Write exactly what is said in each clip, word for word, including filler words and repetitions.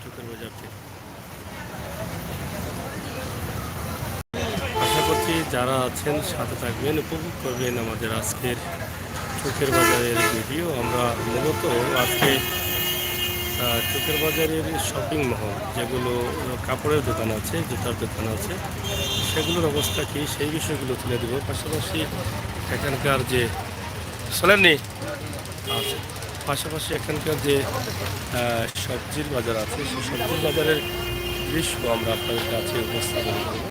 টুকের বাজার থেকে। আশা করছি যারা আছেন সাথে থাকবেন, উপভোগ করবেন আমাদের আজকের টুকের বাজারের ভিডিও। আমরা মূলত আজকে আহ, টুকের বাজারের শপিং মহল, যেগুলো কাপড়ের দোকান আছে, জুতার দোকান আছে, সেগুলোর অবস্থা কি, সেই বিষয়গুলো তুলে দেব। পাশাপাশি এখানকার যে, চলেননি, আচ্ছা, পাশাপাশি এখানকার যে আহ, সবজির বাজার আছে, সেই সবজির বাজারের দৃশ্য আমরা আপনাদের কাছে উপস্থাপন করব।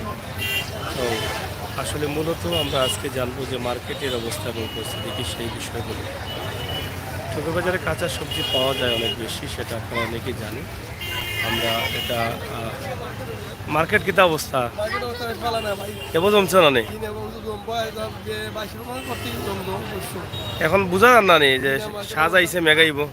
তো আসলে মূলত আমরা আজকে জানবো যে মার্কেটের অবস্থা এবং পরিস্থিতি কি, সেই বিষয়গুলো। টুকের বাজারে কাঁচা সবজি পাওয়া যায় অনেক বেশি, সেটা আপনারা অনেকেই জানেন। আমরা এটা আহ, মার্কেট কিতা অবস্থা? মার্কেট অবস্থা বেশ ভালো না ভাই। কেবল জমছে না নি? কিনে বলতে জমবো, একদম যে বাইশ রকম প্রতি জমবো অবশ্য। এখন বুঝা যার না নি যে সাজ আইছে, মেঘ আইবো?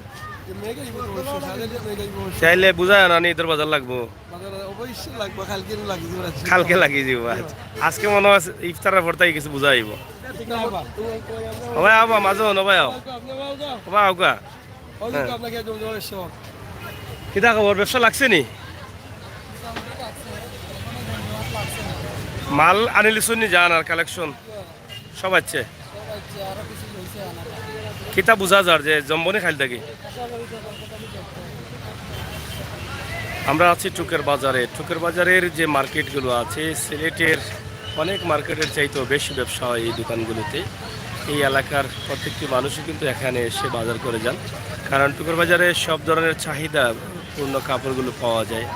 যে মেঘ আইবো অবশ্য, সাজ আইলে মেঘ আইবো অবশ্য। চাইলে বুঝা যার না নি, ইদর বাজার লাগবো? বাজার অবশ্যই লাগবো, কালকে লাগি দিব রাত্রে। কালকে লাগি দিব, আচ্ছা। আজকে মনে হয় ইফতারের পর তাই কিছু বুঝা আইবো। ঠিক আছে, বাবা। ও ভাই, আবা, মাঝে হনো ভাই, আও। আপনি বাবা যাও। ও ভাই, আউকা। ওই যে হ্যাঁ। আপনাকে জমজমাট এসছে। কিতা খবর, ব্যবসা লাগছে নি? মাল আনিলিছইন নি, জান আর কালেকশন? সব আছে। কিতা বুঝা যার যে জমবো নি খাইল থাকি? আমরা আছি টুকের বাজারে। টুকের বাজারের যে মার্কেটগুলো আছে, সিলেটের অনেক মার্কেটের চাইতেও বেশি ব্যবসা হয় এই দোকানগুলোতে। এই এলাকার প্রত্যেকটি মানুষই কিন্তু এখানে এসে বাজার করে যান, কারণ টুকের বাজারে সব ধরনের চাহিদা পূর্ণ কাপড়গুলো পাওয়া যায়।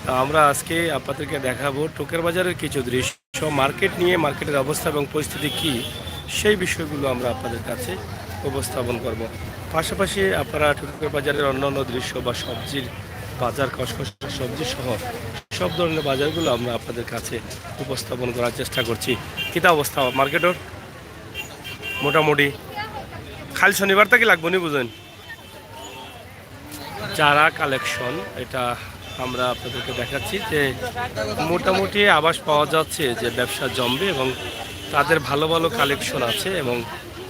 তো আমরা আজকে আপনাদেরকে দেখাবো টুকের বাজারের কিছু দৃশ্য, মার্কেট নিয়ে, মার্কেটের অবস্থা এবং পরিস্থিতি কি, সেই বিষয়গুলো আমরা আপনাদের কাছে উপস্থাপন করব। পাশাপাশি আপনারা টুকের বাজারের অন্যান্য দৃশ্য বা সবজির বাজার, কসকসা সবজি সহ সব ধরনের বাজারগুলো আমরা আপনাদের কাছে উপস্থাপন করার চেষ্টা করছি। কিতা অবস্থা মার্কেটর? মোটামুটি কাইল শনিবার থাকি লাগবো নি বুঝইন। যারা কালেকশন, এটা আমরা আপনাদেরকে দেখাচ্ছি যে মোটামুটি আভাস পাওয়া যাচ্ছে যে ব্যবসা জমবে এবং তাদের ভালো ভালো কালেকশন আছে এবং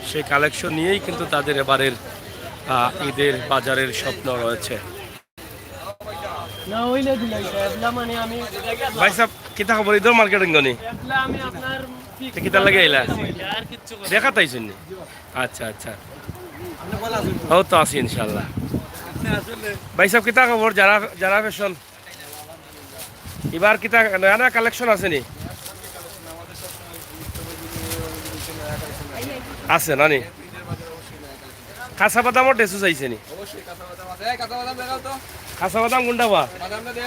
সেই কালেকশন নিয়েই কিন্তু তাদের এবারের আহ, ঈদের বাজারের স্বপ্ন রয়েছে। না হইলে দিলাই, এবলা মানে আমি ভাই সাহেব, কিতা খবর? ইদর মার্কেটিং গনি? এবলা আমি আপনার তো কিতার লাগি আইলা? আর কিচ্ছু করে দেখাত আইছইন নি? আচ্ছা, আচ্ছা। ও তো আছি ইনশাআল্লাহ। ভাই সাহেব, কিতা খবর? যারা, যারা ফ্যাশন, এবার কিতা নয়া নয়া কালেকশন আছে নি? আছে না নি? কাঁচা বাদামর ড্রেসও চাইছে নি? অবশ্যই কাঁচা বাদাম আছে। এই কাঁচা বাদাম দেখাও তো। কাঁচা বাদাম কোনটা বা? বাদামটা দে।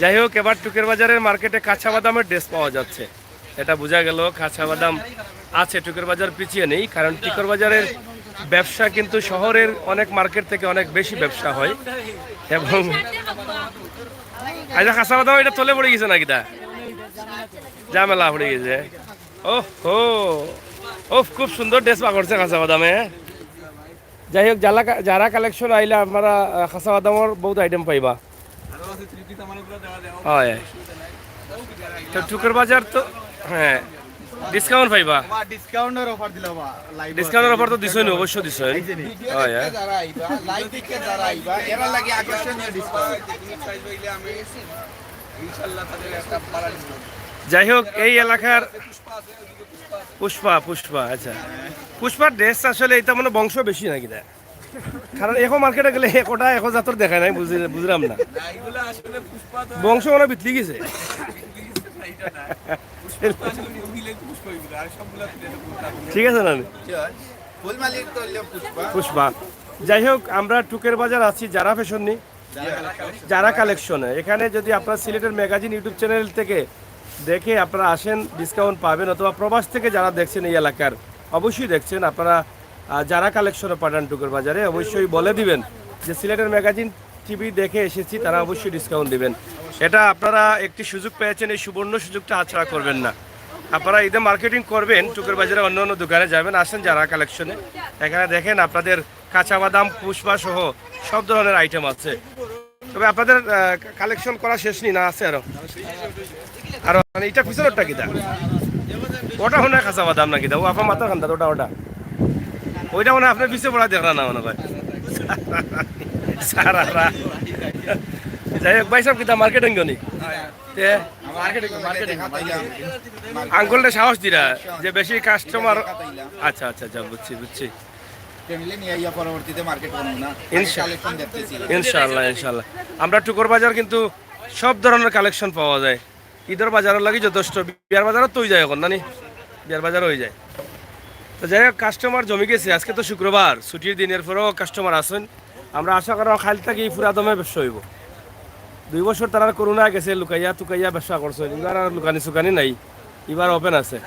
যাই হোক, এবার টুকের বাজারের মার্কেটে কাঁচা বাদামের ড্রেস পাওয়া যাচ্ছে। এটা বোঝা গেল, কাঁচা বাদাম আছে, টুকের বাজার পিছিয়ে নেই, কারণ টুকের বাজারের ব্যবসা কিন্তু শহরের অনেক মার্কেট থেকে অনেক বেশি ব্যবসা হয়। এবং আচ্ছা, কাঁচা বাদাম এটা তলে পড়ে গেছে নাকি? তা ঝামেলা পড়ে গেছে। ওহ হো, ওহ, খুব সুন্দর ড্রেস বার করছে কাঁচা বাদামে। যাই হোক, যারা কা-, যারা কালেকশন আইলে আপনারা, আহ, কাঁচা বাদামর বহুত আইটেম পাইবা। হয়। তো টুকের বাজার তো, হ্যাঁ, ডিসকাউন্ট পাইবা। বাবা, ডিসকাউন্টের অফার দিলা বাবা, লাইভ ডিসকাউন্টের অফার তো দিছইন, অবশ্য দিছইন। এই যে নি। হয়, হ্যাঁ। যারা আইবা, লাইভ দেখে যারা আইবা, এরা লাগে আকর্ষণীয় ডিসকাউন্ট। যাই হোক, এই এলাকার পুষ্পা, পুষ্পা, আচ্ছা। পুষ্পার ড্রেস আসলে এটা মানে বংশ বেশি নাকি তা? কারণ এখন মার্কেটে গেলে একটা একটা জাতর দেখায় নাই, বুঝি-, বুঝলাম না। না, এগুলো আসলে পুষ্পা তো বংশ মানে বিতলি গেছে। বিতলি গেছে না, এটা না। পুষ্পা তো আসলে new villain পুষ্পা এগুলো, আর সবগুলা villain পুষ্পা। ঠিক আছে না? ফুল মালিক তো হইলো পুষ্পা। পুষ্পা। যাই হোক, আমরা টুকের বাজার আছি যারা ফ্যাশন নি, যারা কালেকশনে। এখানে যদি আপনারা সিলেটের ম্যাগাজিন YouTube চ্যানেল থেকে দেখে আপনারা আসেন, ডিসকাউন্ট পাবেন, অথবা প্রবাস থেকে যারা দেখছেন এই এলাকার, অবশ্যই দেখছেন আপনারা, আহ, যারা কালেকশনে পাঠান টুকের বাজারে, অবশ্যই বলে দিবেন যে সিলেটের ম্যাগাজিন টিভি দেখে এসেছি, তারা অবশ্যই ডিসকাউন্ট দিবেন। এটা আপনারা একটি সুযোগ পেয়েছেন, এই সুবর্ণ সুযোগটা হাতছাড়া করবেন না। আপনারা ঈদে মার্কেটিং করবেন, টুকের বাজারে অন্য অন্য দোকানে যাবেন, আসেন যারা কালেকশনে, এখানে দেখেন আপনাদের কাঁচা বাদাম, পুষ্পা সহ সব ধরনের আইটেম আছে। তবে আপনাদের, আহ, কালেকশন করা শেষ নি, না আছে আরো? আরো মানে এটা পিছনেরটা কিতা? ওটা মনে হয় কাঁচা বাদাম নাকি? ও আপনার মাথার খান্দা ওটা, ওটা। ওইটা মনে হয় আপনার পিছে পড়া দেখরা না মনে হয়। সারারা। যাই হোক, ভাই সাহেব, কিতা মার্কেটিং গনি? তে মার্কেটিং, মার্কেটিং। আঙ্কলটা সাহস দিরা যে বেশি কাস্টমার। আচ্ছা, আচ্ছা, আচ্ছা, বুঝছি, বুঝছি। ফ্যামিলি নিয়ে আইয়া পরবর্তীতে মার্কেট করবো না। ইনশা- কালেকশন দেখতেছি। ইনশাআল্লাহ, ইনশাআল্লাহ। আমরা টুকর বাজার কিন্তু সব ধরনের কালেকশন পাওয়া যায়। ঈদের বাজারের লাগি যথেষ্ট। বিয়ার বাজারও তো হয়ে যায় এখন, নানি? বিয়ার বাজারও হয়ে যায়। তো যাই হোক, কাস্টমার জমি গেছে। আজকে তো শুক্রবার, ছুটির দিন, এরপরেও কাস্টমার আছেন। আমরা আশা করি কাল থাকি পুরা দমে ব্যবসা হইব। দুই বছর তারা করোনা গেছে, লুকাইয়া তুকাইয়া ব্যবসা করছে, কিন্তু আর লুকানি সুকানি নাই, এবার ওপেন আছে।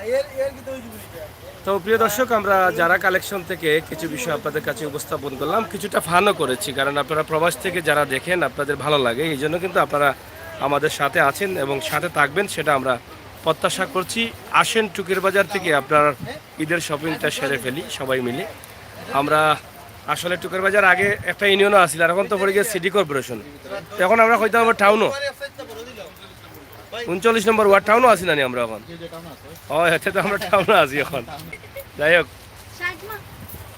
তো প্রিয় দর্শক, আমরা যারা কালেকশন থেকে কিছু বিষয় আপনাদের কাছে উপস্থাপন করলাম, কিছুটা ফানও করেছি, কারণ আপনারা প্রবাস থেকে যারা দেখেন, আপনাদের ভালো লাগে, এই জন্য কিন্তু আপনারা আমাদের সাথে আছেন এবং সাথে থাকবেন, সেটা আমরা প্রত্যাশা করছি। আসেন টুকের বাজার থেকে আপনার ঈদের শপিংটা সেরে ফেলি সবাই মিলে। আমরা আসলে টুকের বাজার আগে একটা ইউনিয়নও আছিল, আর এখন তো পড়ে গিয়ে সিটি কর্পোরেশন। তো এখন আমরা কইতে পারবো টাউনও, উনচল্লিশ নম্বর ওয়ার্ড টাউনও আছি নানি আমরা এখন। ও, এতে তো আমরা টাউনও আছি এখন। যাই হোক,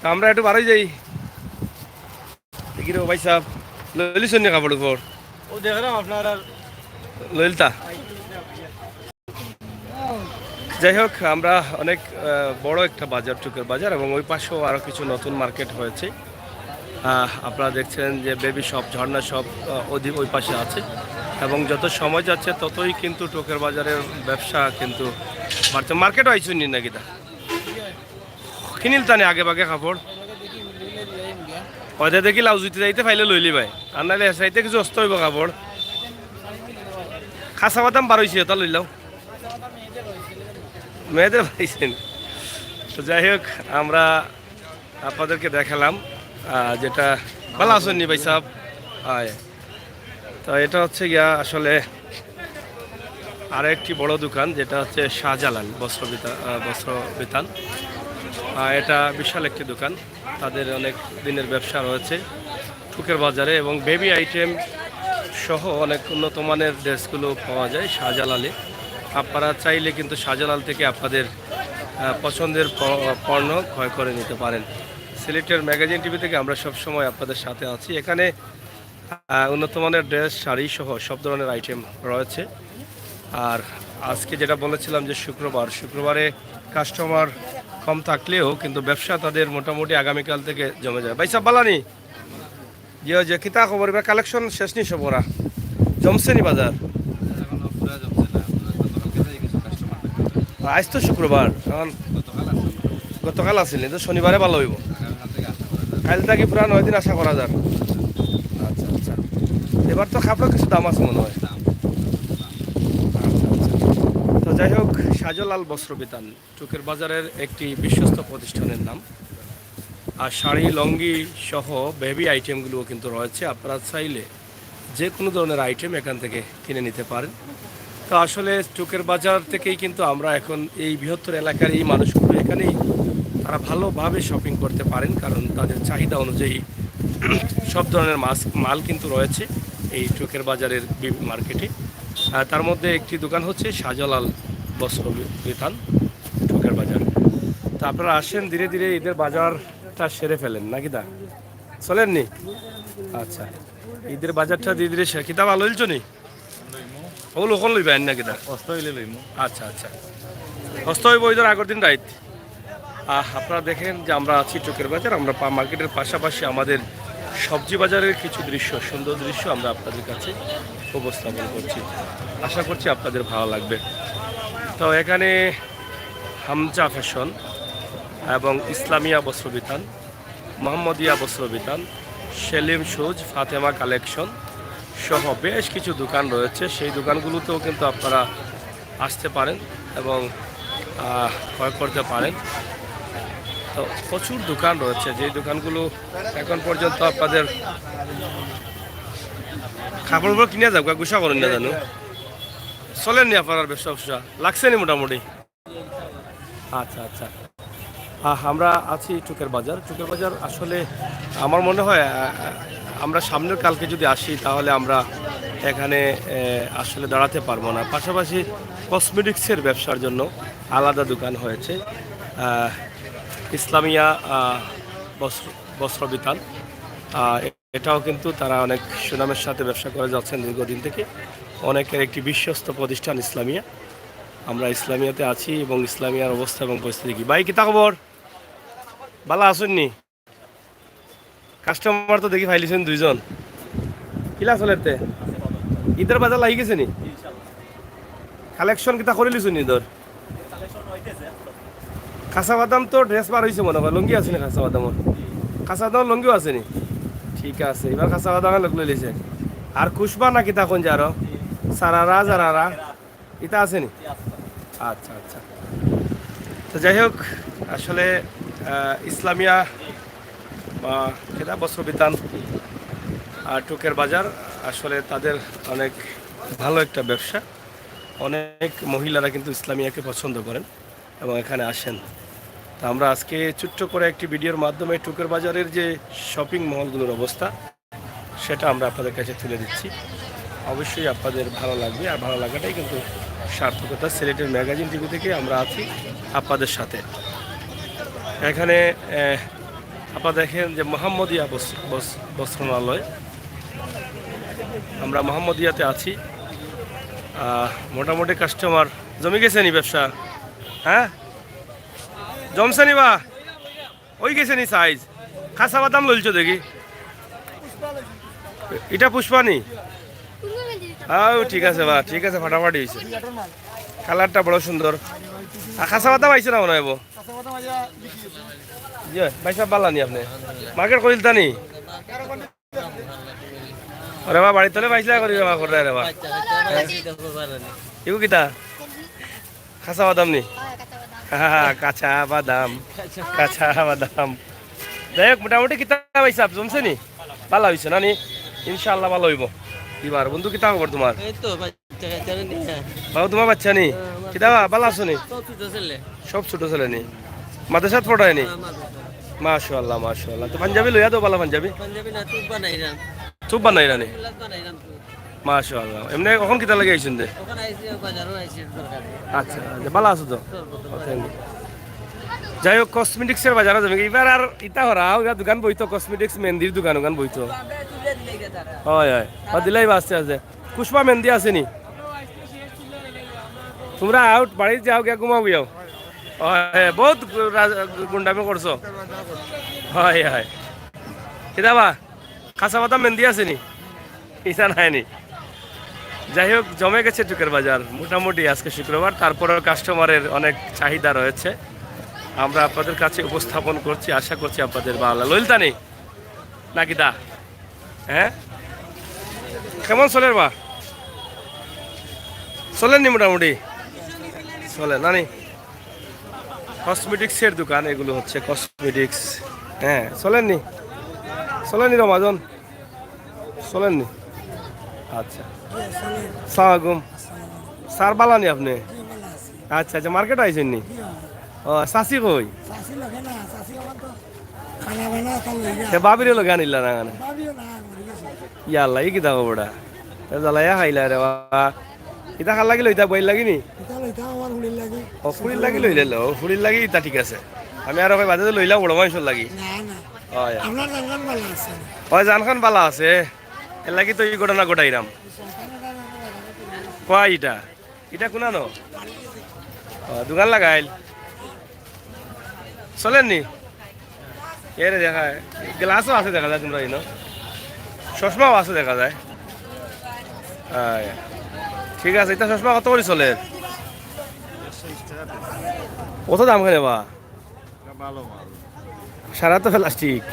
তো আমরা একটু বারোই যাই। দেখি রে ভাই সাহেব, লইলিস নি কাপড় উপর? ও দেখলাম আপনার আর লইলতা। যাই হোক, আমরা অনেক আহ, বড় একটা বাজার, টুকের বাজার, এবং ওই পাশেও আরও কিছু নতুন মার্কেট হয়েছে। আহ, আপনারা দেখছেন যে বেবি শপ, ঝর্ণা শপ, আহ, ওদি ওই পাশে আছে। এবং যত সময় যাচ্ছে, ততই কিন্তু টুকের বাজারের ব্যবসা কিন্তু বাড়ছে। মার্কেটও আইসুন নি নাকি দা? কিনিল তানে আগে ভাগে কাপড়। ওদের দেখি লাউ জুইতে যাইতে পাইলে লইলি ভাই, আর নাইলে এসাইতে কিছু অস্ত হইব কাপড়। খাসা বাদাম বারোইছে, ওটা লইলাও। মেয়েদের পাইছেন। তো যাই হোক, আমরা আপনাদেরকে দেখালাম, আহ, যেটা ভালো আছেন নি ভাই সাহেব? হয়। তো এটা হচ্ছে গিয়া আসলে আরো একটি বড় দোকান, যেটা হচ্ছে শাহজালাল বস্ত্র বিতা-, আহ, বস্ত্র বিতান। আহ, এটা বিশাল একটি দোকান, তাদের অনেক দিনের ব্যবসা রয়েছে টুকের বাজারে, এবং বেবি আইটেম সহ অনেক উন্নত মানের ড্রেসগুলো পাওয়া যায় শাহজালালে। আপনারা চাইলে কিন্তু শাহজালাল থেকে আপনাদের আহ, পছন্দের প- পণ্য ক্রয় করে নিতে পারেন। সিলেটের ম্যাগাজিন টিভি থেকে আমরা সব সময় আপনাদের সাথে আছি। এখানে আহ, উন্নত মানের ড্রেস, শাড়ি সহ সব ধরনের আইটেম রয়েছে। আর আজকে যেটা বলেছিলাম যে শুক্রবার, শুক্রবারে কাস্টমার কম থাকলেও কিন্তু ব্যবসা তাদের মোটামুটি আগামীকাল থেকে জমে যায়। ভাই সাহেব, বালানি? জি, ওই যে কিতা খবর, এবার কালেকশন শেষ নি সব ওরা? জমছে নি বাজার? এখনো পুরা জমছে না, গতকালকে থেকে কিছু কাস্টমার থাকবে। আজ তো শুক্রবার, এখন গতকাল আসলে গতকাল আছিল, তো শনিবারে ভালো হইব। আগামীকাল থেকে আশা করা যায়। কাল থাকি পুরা নয় দিন আশা করা যার। আচ্ছা, আচ্ছা। এবার তো কাপড় কিছু দাম আছে মনে হয়। আচ্ছা, আচ্ছা। তো যাই হোক, শাহজালাল বস্ত্র বিতান টুকের বাজারের একটি বিশ্বস্ত প্রতিষ্ঠানের নাম। আর শাড়ি, লুঙ্গি সহ বেবি আইটেমগুলোও কিন্তু রয়েছে। আপনারা চাইলে যে কোনো ধরনের আইটেম এখান থেকে কিনে নিতে পারেন। তো আসলে টুকের বাজার থেকেই কিন্তু আমরা এখন এই বৃহত্তর এলাকার এই মানুষগুলো এখানেই তারা ভালোভাবে শপিং করতে পারেন, কারণ তাদের চাহিদা অনুযায়ী সব ধরনের মাস মাল কিন্তু রয়েছে এই টুকের বাজারের বি- মার্কেটে। আহ, তার মধ্যে একটি দোকান হচ্ছে শাহজালাল বস্ত্র বি- বিতান টুকের বাজার। তো আপনারা আসেন, ধীরে ধীরে ঈদের বাজারটা সেরে ফেলেন নাকি দা? চলেননি? আচ্ছা, ঈদের বাজারটা ধীরে ধীরে সে-, কিতা ভালো হইলছো নি? ওগুলো ওখান লইবা না কিতা? অস্ত হইলে লইমু। আচ্ছা, আচ্ছা। হস্ত হইব ওই ধর আগের দিন রাইত। আহ, আপনারা দেখেন যে আমরা আছি টুকের বাজার, আমরা পা- মার্কেটের পাশাপাশি আমাদের সবজি বাজারের কিছু দৃশ্য, সুন্দর দৃশ্য আমরা আপনাদের কাছে উপস্থাপন করছি। আশা করছি আপনাদের ভালো লাগবে। তো এখানে হামজা ফ্যাশন এবং ইসলামিয়া বস্ত্র বিতান, মোহাম্মদিয়া বস্ত্র বিতান, সেলিম শুজ, ফাতেমা কালেকশন সহ বেশ কিছু দোকান রয়েছে। সেই দোকানগুলোতেও কিন্তু আপনারা আসতে পারেন এবং আহ, ক্রয় করতে পারেন। তো প্রচুর দোকান রয়েছে, যে দোকানগুলো এখন পর্যন্ত আপনাদের কাপড় উপর কিনে যাবো, গুসা করেন না জানো, চলেননি আপনার ব্যবসা ব্যবসা লাগছে নি মোটামুটি? আচ্ছা, আচ্ছা। আহ, আমরা আছি টুকের বাজার। টুকের বাজার আসলে আমার মনে হয়, আহ, আমরা সামনের কালকে যদি আসি, তাহলে আমরা এখানে আহ, আসলে দাঁড়াতে পারবো না। পাশাপাশি কসমেটিক্সের ব্যবসার জন্য আলাদা দোকান হয়েছে, আহ, ইসলামিয়া আহ, বস্ত্র বস্ত্র বিতান। আহ, এটাও কিন্তু তারা অনেক সুনামের সাথে ব্যবসা করে যাচ্ছেন দীর্ঘদিন থেকে। অনেকের একটি বিশ্বস্ত প্রতিষ্ঠান ইসলামিয়া। আমরা ইসলামিয়াতে আছি এবং ইসলামিয়ার অবস্থা এবং পরিস্থিতি কি? ভাই, কিতা খবর? ভালা আছইন নি? কাস্টমার তো দেখি পাইলিছইন দুইজন। কিলা চলের তে? ঈদর বাজার লাগি গেছে নি? কালেকশন কিতা করিলিছইন নি ঈদর? কাঁচা বাদাম তো ড্রেস বার অইছে মনে হয়, লুঙ্গি আছে নি কাঁচা বাদামর? কাঁচা বাদামর লুঙ্গিও আছে নি? ঠিক আছে, এবার কাঁচা বাদামে লোক লইলিছে। আর কুশবা না কিতা কোন যে আরো? সারারা, জারারা, ইতা আছে নি? আচ্ছা, আচ্ছা। তো যাই হোক, আসলে, আহ, ইসলামিয়া বা কিতা বস্ত্র বিতান আর টুকের বাজার আসলে তাদের অনেক ভালো একটা ব্যবসা। অনেক মহিলারা কিন্তু ইসলামিয়াকে পছন্দ করেন এবং এখানে আসেন। তো আমরা আজকে ছোট্ট করে একটি ভিডিওর মাধ্যমে টুকের বাজারের যে শপিং মলগুলোর অবস্থা, সেটা আমরা আপনাদের কাছে তুলে দিচ্ছি। অবশ্যই আপনাদের ভালো লাগবে, আর ভালো লাগাটাই কিন্তু সার্থকতা। সিলেটের ম্যাগাজিন টিভি থেকে আমরা আছি আপনাদের সাথে। এখানে, আহ, আপনারা দেখেন যে মোহাম্মদিয়া বস-, বস-, বস্ত্রণালয়, আমরা মোহাম্মদিয়াতে আছি। আহ, মোটামুটি কাস্টমার জমি গেছে নি ব্যবসা? হ্যাঁ, জমছে নি বা? অই গেছে নি সাইজ? কাঁচা বাদাম লইলছো দেখি। ইটা পুষ্পা নি? আও, ঠিক আছে বা, ঠিক আছে, ফাটাফাটি অইছে। কালারটা বড় সুন্দর। আর কাঁচা বাদাম আইছে না মনে অইবো? জি, ভাই সাহেব, ভালা নি আপনে? মার্কেট করিলতা নি? ওরে বা, বাড়িত থলে পাইছলা করি জমা করে রে বা। ইগু কিতা? কাঁচা বাদাম নি? হ্যাঁ, কাঁচা বাদাম। কাঁচা বাদাম। যাই হোক, মোটামুটি কিতা ভাই সাহেব, জমছে নি? ভালা অইছে না নি? ইনশাআল্লাহ ভালা অইবো। এবার বন্ধু, কিতা খবর তোমার? এই তো বাচ্চা কাচ্চা নিয়ে। বাবু, তোমার বাচ্চা নি? হ্যাঁ, আমার কিতা বা, ভালা আছো নি? সব ছোট ছেলে। সব ছোট ছেলে নি? মাদ্রাসাত পড়ায় নি? হ্যাঁ, মাদ্রাসা। মাশাআল্লাহ, মাশাআল্লাহ। তো পাঞ্জাবি লইয়া দেও, ভালা পাঞ্জাবি। পাঞ্জাবি না, টুপ বানাইরাম। টুপ বানাইরা নি? টুপ বানাইরাম টুপ। মাশাআল্লাহ। এমনে অখন কিতা লাগি আইছইন দে? অখন আইছি, বাজারো আইছি দরকারে। আচ্ছা, আচ্ছা, ভালা আছো তো? সর্বত ও, thank you। যাই হোক, কসমেটিক্সের বাজারো যাইমু। এবার আর ইতা করা, ওরা দোকান বইতো, কসমেটিক্স, মেহেন্দির দোকান, ওখান বইতো। হয়, হয়। ও, দিলাই বা আস্তে আস্তে। কুশবা মেহেন্দি আছে নি? তোমরা আউট, বাড়িত যাও, গিয়া ঘুমাও গিয়াও। হয়, বহুত গু-, রা-, গুন্ডামি করছো। হয়, হয়। কিতা বা? কাঁচা বাদাম মেহেন্দি আছে নি? ইতা নাই নি? যাই হোক, জমে গেছে টুকের বাজার মোটামুটি আজকে শুক্রবার, তারপরেও কাস্টমারের অনেক চাহিদা রয়েছে। আমরা আপনাদের কাছে উপস্থাপন করছি, আশা করছি আপনাদের ভালা লাগবো। লইলতা নি? না কিতা? হ্যাঁ, কেমন চলের বা? চলের নি মোটামুটি? চলে না নি? কসমেটিক্সের দোকান এগুলো হচ্ছে, কসমেটিক্স। হ্যাঁ, চলের নি? চলের নি রমাজন? চলের নি? আচ্ছা। সালাম আলাইকুম। স্যার, ভালা নি আপনে? আচ্ছা, আচ্ছা, মার্কেট আইছইন নি? ও, চাচি কই? চাচি লগে না, চাচি আমার তো খানা বানা তা লইয়া। তে ভাবিরে লগে আনিলা না কেনে? ভাবিও না, মরি গেছে। ইয়া আল্লাহ, ই কিতা খবর? তে জ্বালাইয়া খাইলা রে বা। ইতা কার লাগি লইতা, বইন লাগি নি? ইতা লইতা আমার ফুড়ির লাগি। ও, ফুড়ির লাগি লইলে লো, ফুড়ির লাগি ইতা ঠিক আছে। আমি আরো কই বাদে লইলা বড় মানষর লাগি। না, না। হয়। আপনার জানখান ভালা আছে। হয়, জানখান ভালা আছে। এর লাগি তো ই ঘটনা ঘটাইরাম। কয় ইটা? ইটা কুনানো? ও, দোকান লাগাইল। চলের নি? এরে দেখা, গ্লাসও আছে দেখা যায় তোমরা ইনো। চশমাও আছে দেখা যায়। আয়। ঠিক আছে, ইতা চশমা কত করি চলের? অত দাম কেনে বা? সারা তো প্লাস্টিক।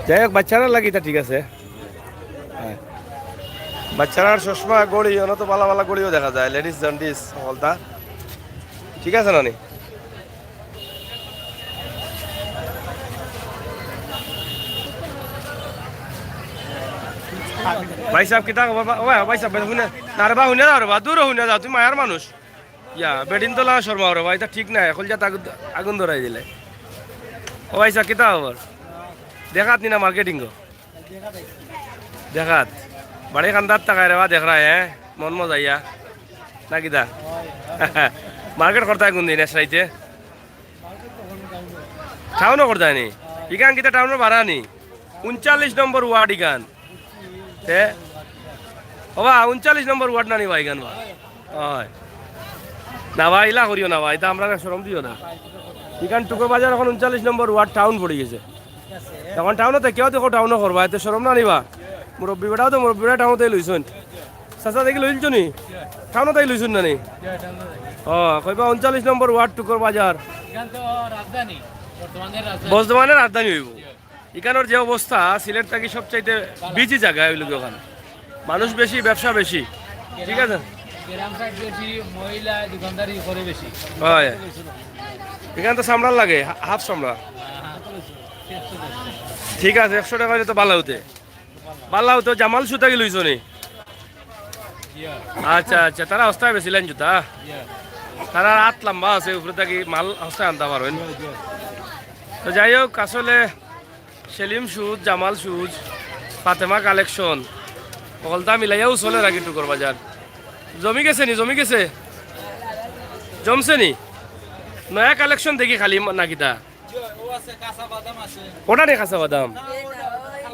যাই হোক, বাচ্চারার লাগি ইতা ঠিক আছে। হ্যাঁ। বাচ্চারার চশমা, ঘড়ি, অনো তো ভালা ভালা ঘড়িও দেখা যায়, লেডিস জেন্টস হকলতা। ঠিক আছে না নি? ভাই সাহেব, কিতা খবর বা? ও ভাই, ভাই সাহেব, ভাই, হুনে, না রে বা, হুনে যাও রে বা, দূর হুনে যাও, তুমি মায়ার মানুষ। ইয়া, বেটিন তো লাগা শর্মাও রে বা, ইতা ঠিক নায়, কলজাত আগুন, আগুন ধরাই দিলে। ও ভাই সাহেব, কিতা খবর? দেখাত নি না মার্কেটিং গো? দেখাত। বাড়ি কান্দাত তাকায় রে বা, দেখরায়, হ্যাঁ? মন মজাইয়া। না কিতা? মার্কেট করতায় কুন দিন, এস রাইতে? টাউনো করতায় নি? ইখান কিতা টাউনর বারা নি? ঊনচল্লিশ নম্বর ওয়ার্ড ইখান। তে? ওবা, ঊনচল্লিশ নম্বর ওয়ার্ড নানি বা ইখান বা? অয়। না বা, ইলা করিও না বা, ইতা আমরারে শরম দিও না। ইখান টুকর বাজার অখন ঊনচল্লিশ নম্বর ওয়ার্ড টাউন পড়ি গেছে। অখন টাউনো থাকিয়াও দেখো, টাউনো করবা, এতে শরম নানি বা? মুরব্বি বেটাও তো মুরব্বি বেটা টাউনো থাকি লইছইন। চাচা দেখি লইলছো নি? টাউনো থাকি লইছইন নানি? অ, কইবা ঊনচল্লিশ নম্বর ওয়ার্ড টুকর বাজার। ইখান তো রাজধানী, বর্তমানে রাজধানী। বর্তমানে রাজধানী অইবো। ইখানর যে অবস্থা, সিলেট থাকি সবচাইতে বিজি জাগা অইলো গি অখান। মানুষ বেশি, ব্যবসা বেশি। ঠিক আছে? গ্রাম সাইড বেশি, মহিলা দোকানদারি করে বেশি। অয়। ইখান তো চামড়ার লাগে, হা-, হাফ চামড়া। ঠিক আছে, একশো টেকা অইলে তো ভালা অইতে। ভালা অইতো, জামাল শু থাকি লইছো নি? আচ্ছা, আচ্ছা, তারা হস্তায় বেচিলাইন জুতা? তারার আত লাম্বা আছে, উপরে থাকি মাল হস্তায় আনতা পারইন। তো যাই হোক, আসলে সেলিম শুজ, জামাল শুজ, ফাতেমা কালেকশন, হকলতা মিলাইয়াউ চলের আর কি টুকর বাজার। জমি গেছে নি? জমি গেছে? জমছে নি? নয়া কালেকশন দেখি খালি মা-, না কিতা? জি, ও আছে, কাঁচা বাদাম আছে। ওটা নি কাঁচা বাদাম? না, ওটা,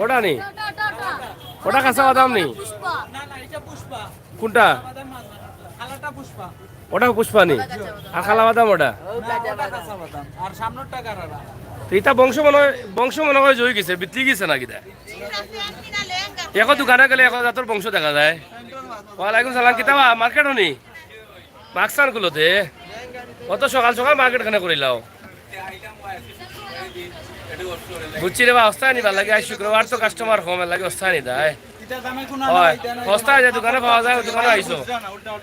ওটা ওটা নি? ওটা, ওটা, ওটা। ওটা কাঁচা বাদাম নি? পুষ্পা। না, না, এটা পুষ্পা। কোনটা? কাঁচা বাদাম না, না, কালাটা পুষ্পা। ওটা পুষ্পা নি? আর কালা বাদাম ওটা? না, ওটা কাঁচা বাদাম। আর সামনেরটা কারারা। তো এটা বংশ মনে হয়, বংশ মনে হয় জই গেছে, বিতলি গেছে না কিতা? এখন দোকানো গেলে এখন জাতর বংশ দেখা যায়। ওয়ালাইকুম সালাম, কিতা বা, মার্কেটো নি? মাস্ক আন খুলো দে। অত সকাল সকাল মার্কেট কেনে করিলাও? বুঝছি রে বা, হস্তায় নিবার লাগি, আইজ শুক্রবার তো কাস্টমার কম, এর লাগি হস্তায় নি দেয়। অয়, হস্তায় যে দোকানো পাওয়া যায়, ওই দোকানো আইছো।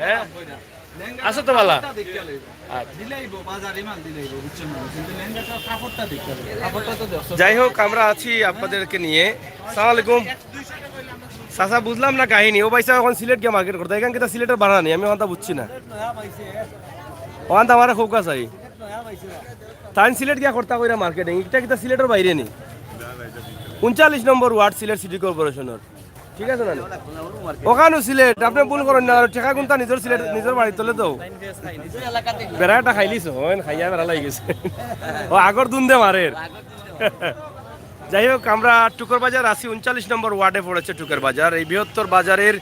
হ্যাঁ? আছো তো ভালা? আচ্ছা। যাই হোক, আমরা আছি আপনাদেরকে নিয়ে। সালাম আলাইকুম। চাচা, বুঝলাম না কাহিনী। ও ভাই সাহেব, এখন সিলেট গিয়া মার্কেট করতা, ইখান কিতা সিলেটর বাড়া নি? আমি অখানতা বুঝছি না। অখানতা আমারে কউক্কা চাই। তাইন সিলেট গিয়া করতা কইরা মার্কেটিং, ইটা কিতা সিলেটর বাইরে নি? ঊনচল্লিশ নম্বর ওয়ার্ড সিলেট সিটি কর্পোরেশনর, ঠিক আছে না? অখানও সিলেট, আপনে ভুল করইন না, আর টেকা কুন্তা নিজর সিলেট, নিজর বাড়িত থইলে তো। বেড়া একটা খাইলিছ, অইন খাইয়া বেড়া লাগি গেছে। ও আগর দুন্দে মারের। যাই হোক, আমরা টুকর বাজার আছি, ঊনচল্লিশ নম্বর ওয়ার্ডে পড়েছে টুকর বাজার। এই বৃহত্তর বাজারের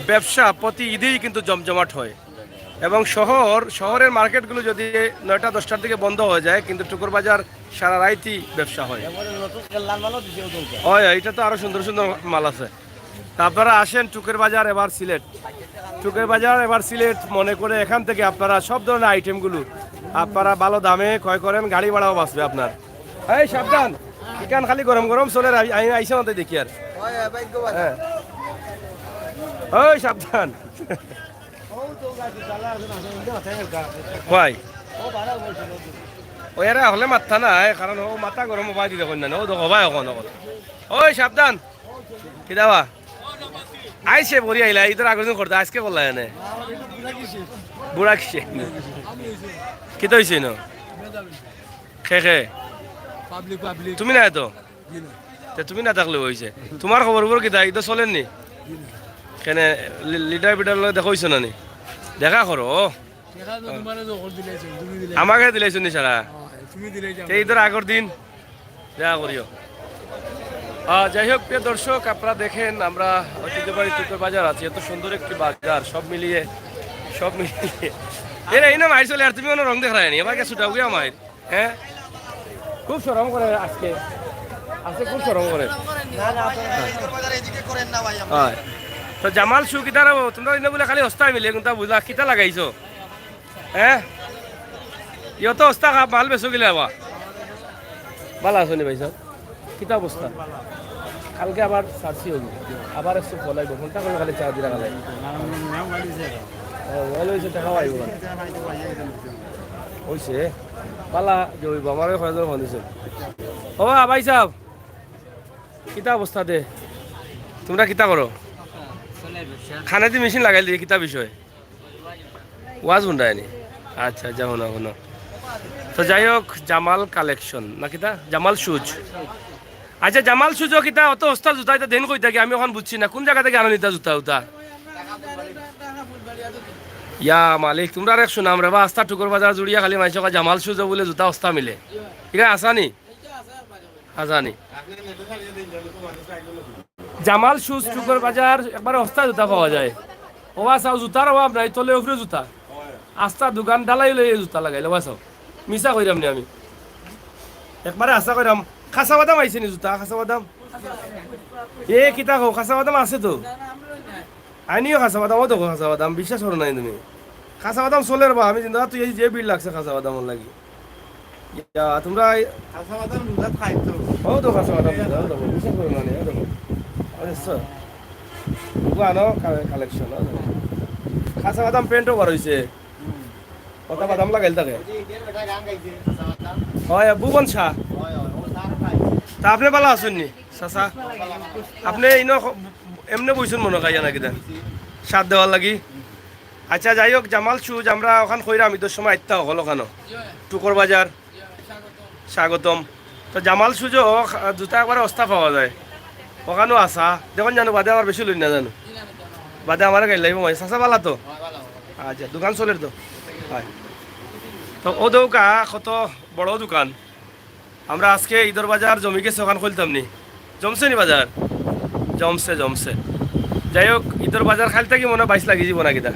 ব্যবসা প্রতি ঈদেই কিন্তু জমজমাট হয়। এবং শহর, শহরের মার্কেটগুলো যদি নয়টা দশটার দিকে বন্ধ হয়ে যায়, কিন্তু টুকর বাজার সারা রাইতই ব্যবসা হয়। এবারে নতুন লাল মালও দিছে ওদের। হয়, হয়, এটা তো আরো সুন্দর সুন্দর মাল আছে। তা আপনারা আসেন টুকর বাজার এবার সিলেট। টুকর বাজার এবার সিলেট মনে করে এখান থেকে আপনারা সব ধরনের আইটেমগুলো আপনারা ভালো দামে ক্রয় করেন, গাড়ি ভাড়াও বাঁচবে আপনার। এই সাবধান, ইখান খালি গরম গরম চলের, আমি, আমি আইসা মাত্র দেখি আর। হ্যাঁ। ওই সাবধান। কই? ও এরা হলে মাথা নাই, কারণ ও মাথা গরম হবাই দিতে কই না, ও দেখো ভাই, ওখানে, ওখানে। ওই সাবধান। কিতা বা? আইছে বড়ি আইলা, ইদর আগর দিন করতে, আজকে করলা এনে। বুড়া কিসে? কিতা হইছে না? খে খে। Public, public. তুমি না তো? জি না। তে তুমি না থাকলে হইছে। তোমার খবর খবর কিতা? ইদর চলের নি? জি না। কেনে লি-, লিডার বিডার লগে দেখা হইছে না নি? দেখা করো। দেখা তো তোমারে তো খবর দিলাইছো, তুমি দিলাইছো। আমাকে দিলাইছো নি সারা? হ্যাঁ, তুমি দিলাইছো। তে ইদর আগর দিন দেখা করিও। আহ, যাই হোক, প্রিয় দর্শক, আপনারা দেখেন, আমরা ঐতিহ্যবাহী টুকর বাজার আছি। এত সুন্দর একটি বাজার, সব মিলিয়ে, সব মিলিয়ে। এরা এই না মাইর চলে, আর তুমি কোনো রং দেখায় নি, এবার গেছো ডাউগিয়া মাইর, হ্যাঁ? খুব শরম করে আজকে, আজকে খুব শরম করে। হ্যাঁ। তো জামাল শু কিতার, তোমরা ইনো বলে খালি হস্তায় মিলে, কোনটা বুঝলা, কিতা লাগাইছো? হ্যাঁ? ইয়ো তো অবস্থা খারাপ, মাল বেচো গিলা বা। ভালা আছো নি ভাই সাহেব? কিতা অবস্থা? কালকে আবার সার্সি হইব, আবার একশো ফলাইব, ঘন্টা করে খালি চা দিরা খালাই। ও, ওয়াল হইছে, টাকা পাইব না। হইছে? ভালা যে হইব, আমারও কয়েকজন ফোন দিছে। ও ভাই সাহেব, কিতা অবস্থা দে? তোমরা কিতা করো? খানেদি মেশিন লাগাইল দিয়ে কিতা বিষয়? ওয়াজ হুনরায়নি? আচ্ছা, আচ্ছা, হুনো, হুনো। তো যাই হোক, জামাল কালেকশন, না কিতা? জামাল শুজ। আচ্ছা, জামাল শুজ কিতা? অত হস্তা জুতা ইতা দেন কই থাকি? আমি অখন বুঝছি না, কোন জাগা থাকি আনো নি ইতা জুতা উতা? ইয়া মালিক, তোমরার এক সুনাম রে বা, আস্তা টুকর বাজার জুড়িয়া খালি মাইনষে কয় জামাল শুজ বুলে জুতা হস্তা মিলে। ইটা আসানি? জানি। জামাল শুজ, টুকর বাজার, একবারে অস্তা জুতা পাওয়া যায়। ওবা চাও, জুতার অভাব নাই, তলে উপরে জুতা। আস্তা দোকান ঢালাই লইয়া জুতা লাগাইল, ওবা চাও। মিছা কইরাম নি আমি, একবারে হাছা কইরাম। খাসা বাদাম আইছে নি জুতা, খাসা বাদাম? এ কিতা কও, খাসা বাদাম আছে তো। আইনিও খাসা বাদাম, ও দেখো খাসা বাদাম, বিশ্বাস করো নাই তুমি। খাসা বাদাম চলের বা, আমি জিন্দা তুই এই যে ভিড় লাগছে খাসা বাদামর লাগি। ইয়া, তোমরা এই খাসা বাদাম রোজাত খাইতো। ও তো খাসা বাদাম, ও দেখো, বিশ্বাস করো না নি, ও দেখো। আরে স্যার, ওগু আনো কা-, কালেকশন, ও দেখো। খাসা বাদাম প্যান্টও বার হইছে। কত বাদাম লাগাইল তাকে? ওই যে ইন্ডিয়ার বেটা গান গাইছে, খাসা বাদাম। হয়, ভুবন শাহ। হয়, হয়, ও তার খাইছে। তা আপনি ভালা আছইন নি, চাচা? আপনি ইনো খ-, এমনে বইছইন মনো খাইয়া নাকি দেন? সাথ দেওয়ার লাগি? আচ্ছা, যাই হোক, জামাল শুজ, আমরা ওখান কইরাম, ঈদর সময় আইতা হকল ওখানো। টুকর বাজার। স্বাগতম। তো জামাল শুজো, ও, খা-, জুতা একবারে অস্তা পাওয়া যায়। ওখানো আসা। দেখুন জানো, বাদে আবার বেশি লই না জানো। বাদে আমারে গাইল লাগবো, মানে, চাচা ভালা তো? আচ্ছা, দোকান চলের তো? হয়। তো ও দৌকা কত বড় দোকান। আমরা আজকে ঈদর বাজার জমি গেছে, ওখান খুলতাম নি। জমছে নি বাজার? জমছে, জমছে। যাই হোক, ঈদর বাজার কাইল থাকি মনে হয় বাইশ লাগি যাব না কিতা?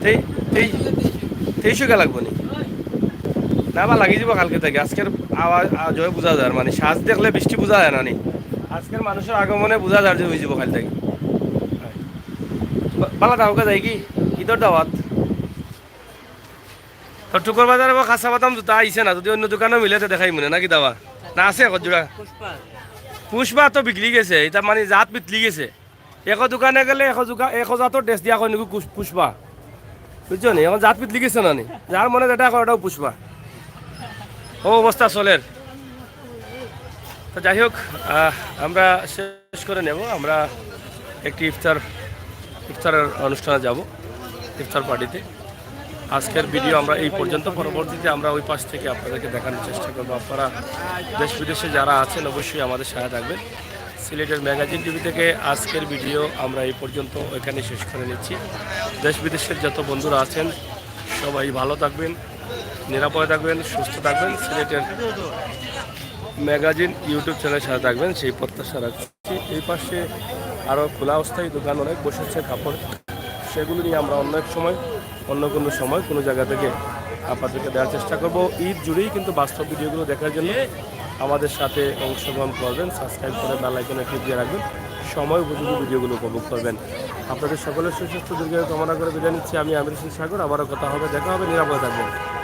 তেই-, তেই-, তেইশ কে লাগবো নি? না বা লাগি যাব কাইলকে থাকি। আজকের আওয়াজ, আওয়াজ বুঝা যায়, মানে সাজ দেখলে বৃষ্টি বুঝা যায় না নি। আজকের মানুষের আগমনে বুঝা যায় যে হয়ে যাব কাইল থাকি। বা-, বালা দাও কা যায় কি? ঈদর দাওয়াত। তো টুকর বাজারে বা খাসা বাদাম জুতা আইছে না, যদি অন্য দোকানো মিলে তো দেখাই মনে নাকি দাবা? না আছে এক জোড়া? পুষ্পা। পুষ্পা তো বিকলি গেছে, ইটা মানে জাত বিতলি গেছে। এক দোকানে গেলে এক দোকা-, এক জাতর ড্রেস দিয়া কয় নাকি কুস-, পুষ্পা। বুঝছো নি? এখন জাত বিতলি গেছে না নি? যার মনে যেটা কয় ওটাও পুষ্পা। ও অবস্থা চলের। তো যাই হোক, আহ, আমরা শেষ করে নেব। আমরা একটি ইফতার, ইফতারের অনুষ্ঠানে যাব, ইফতার পার্টিতে। আজকের ভিডিও আমরা এই পর্যন্ত। পরবর্তীতে আমরা ওই পাশ থেকে আপনাদেরকে দেখানোর চেষ্টা করব। আপনারা দেশ বিদেশে যারা আছেন, অবশ্যই আমাদের সাথে থাকবেন। সিলেটের ম্যাগাজিন টিভি থেকে আজকের ভিডিও আমরা এই পর্যন্ত এখানে শেষ করে নিচ্ছি। দেশ বিদেশের যত বন্ধুরা আছেন, সবাই ভালো থাকবেন, নিরাপদে থাকবেন, সুস্থ থাকবেন। সিলেটের ম্যাগাজিন YouTube চ্যানেলের সাথে থাকবেন, সেই প্রত্যাশা রাখছি। এই পাশে আরও খোলা অবস্থায় দোকান অনেক বসেছে কাপড়, সেগুলো নিয়ে আমরা অন্য এক সময়, অন্য কোনো সময়, কোনো জায়গা থেকে আপনাদেরকে দেওয়ার চেষ্টা করব। ঈদ জুড়েই কিন্তু বাস্তব ভিডিওগুলো দেখার জন্য আমাদের সাথে অংশগ্রহণ করবেন, সাবস্ক্রাইব করে বেল আইকনে ক্লিক দিয়ে রাখবেন, সময় উপযোগী ভিডিওগুলো উপভোগ করবেন। আপনাদের সকলের সুস্বাস্থ্য দীর্ঘায়ু কামনা করে বিদায় নিচ্ছি আমি, আমির হোসেন সাগর। আবারও কথা হবে, দেখা হবে, নিরাপদে থাকবেন।